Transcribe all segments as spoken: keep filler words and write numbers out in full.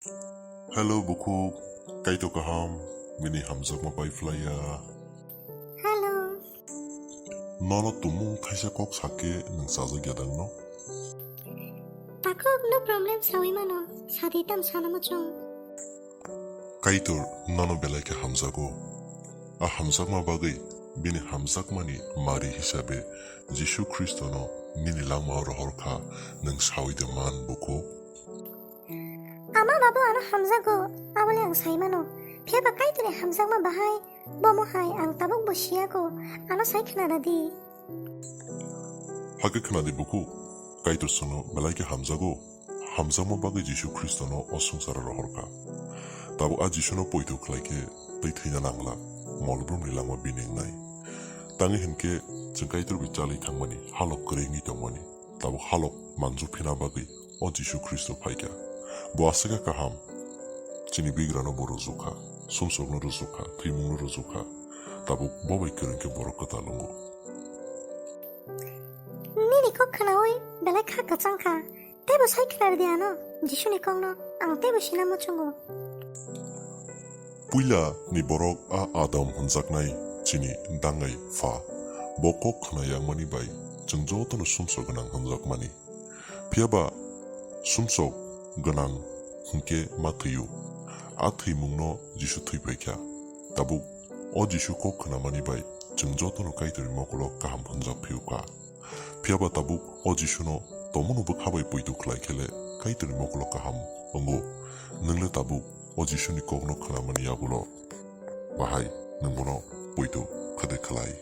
Hello bukhuk, Kaitor kaham, bini hamjakma pai phlaiya. Hello. Nono tumung thaisa kok sakhe nwng chajak ya dang no? Takhuk, no problem, sawi mano, sadi tam sana muchung. Kaitor nono belai khe hamjago. A hamjakma bagwi bini hamjakmani mari hisabe Jisu Khristono nini langmao rohor kha, nwng sawi de man bukhuk. Ama babu ano hamjago, abole ang sai mano. Phiya ba Kaitorni hamjakma bahai, bomo hai ang tabuk bo siyago, ano sai khna da di. Hakhe khna di bukhuk, Kaitor chwngno belai khe hamjago, hamjakma bagwi Jisu Khristono o swngcharo rohor kha. Tabuk a Jisuno poito khlai khe tei thwina nangla, molbrumni langma bini wngnai. Tangwi hinkhe chwng Kaitor bai chalwi thangmani, halok kwrwi wngwi tongmani. Tabuk halok manju phina bagwi o Jisu Khristo phaikha. Bo aswk kaham, chini bigrano bo rwjukha, sumsokno rwjukha, thwimungno rwjukha. Tabuk bo bai kwrwng khe borok kwtal wngo. Nini kok khnaui belai kha kwchang kha, teibo sai khna rwdi ano, Jisuni kokno ang teibo sina muchungo. Puila ni borok a Adam hwnjaknai chini dangai pha, bo kok khna yangmani bai chwng jotono sumsok gwnang hwnjakmani. Phiya ba sumsok gwnang hwnkhe ma thwio. A thwimungno Jisu thwi phaikha. Tabuk o Jisu kok khnamani bai chwng jotono Kaitorni mokolo kaham hwnjak phiyokha. Phiya ba tabuk o Jisuno tomono bwkha bai poito khlai khe le Kaitorni mokolo kaham wngo. Nwng le tabuk o Jisuni kokno khnamani yagulo bahai nwng bono poito kha de khlai.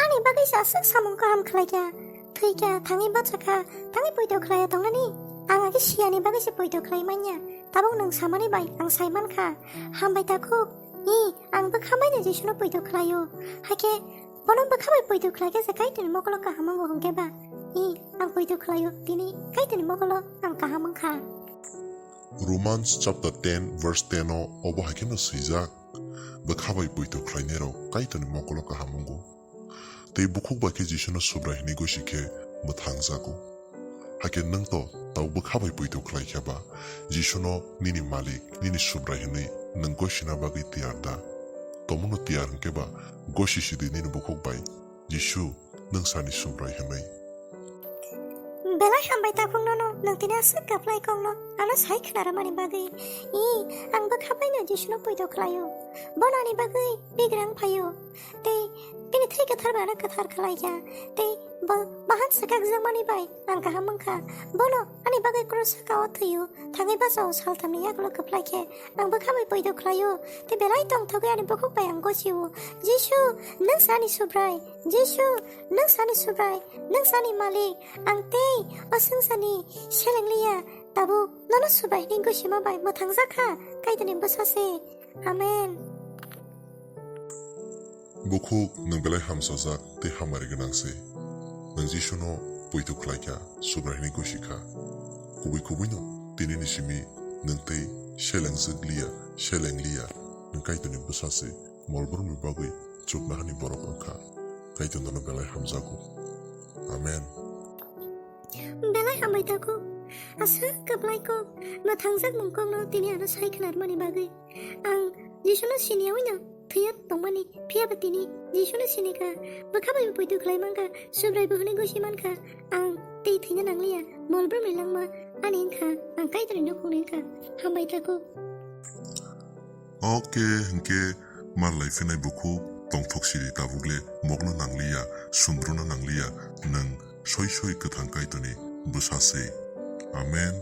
Ani bagwi se aswk samung kaham khlai kha, thwi kha, thangwi bacha kha, thangwi poito khlai ya tongnani? Ang agi siyani bagwi se poito khlai manya. Tabuk nwng samani bai ang sai man kha. Hambai ta kho. I, ang bwkha bai no Jisuno poito khlaio. Hakhe bono bwkha bai poito khlai khe se Kaitorni mokolo kaham wngo hwnkhe ba? I, ang poito khlaio, tini Kaitorni mokolo ang kaham wngkha. Romans chapter ten verse ten o obo hai kheno swijak, bwkha bai poito khlainairok Kaitorni mokolo kaham wngo. Tei bukhuk bai khe Jisuno Subrai hwnwi gosi khe mwthangjago. Hakhe nwng to tau bwkha bai poito khlai khe ba, Jisuno nini Malik, nini Subrai hwnwi nwng gosina bagwi tiyar da? Tomono tiyar hwnkhe ba gosi sidi nini bukhuk bai, Jisu, nwng sani Subrai hwnwi. Belai hambai takhuk nono, nwng tini aswk kwplai kokno ano sai khna rwmani bagwi. I, ang bwkha bai no Jisuno poito khlaio. Bono ani bagwi bigrang phaio. Tei bini thwi kwthar bai ano kwthar khlai kha. Tei bo bahan swkakjakmani bai ang kaham wngkha. Bono ani bagwi krus sakao thwio, thangwi bachao salthamni yagulo kwplai khe ang bwkha bai poito khlaio. Tei belai tongthogwi ani bukhuk bai ang gosio. Jisu, nwng sani Subrai. Jisu, nwng sani Subrai. Nwng sani Malik. Ang tei o swngcharni seleng liya. Tabuk nono Subrai hwnwi gosima bai mwthangjak kha. Kaitorni bwsa se. Amen. Bukhuk, nwng belai hamsajak tei hamari gwnang se. Nwng Jisuno poito khlai kha, Subrai hwnwi gosi kha. Kubui kubuino tini ni simi nwng tei selengjak liya, seleng liya, nwng Kaitorni bwsa se, molborokni bagwi chuknohani borok wng kha. Kaitor nono belai hamjago. Amen. Belai hambai takhuk. Aswk kwplai kok, mwthangjak mung kokno tini ano sai khna rwmani bagwi. Ang Jisuno siniyaui no thwiya tongmani, phiya ba tini Jisuno sini kha, bwkha bai bo poito khlai man kha, Subrai bo hwnwi gosi man kha. Ang tei thwina nangliya, molbrumni langma ani wng kha, ang Kaitorni nukhungni wng kha. Hambai takhuk. Oke, hinkhe mar lai phinai bukhuk tongthok sidi tabuk le mokno nangliya, sundruno nangliya, nwng soi soi kwthang Kaitorni bwsa se. Amen.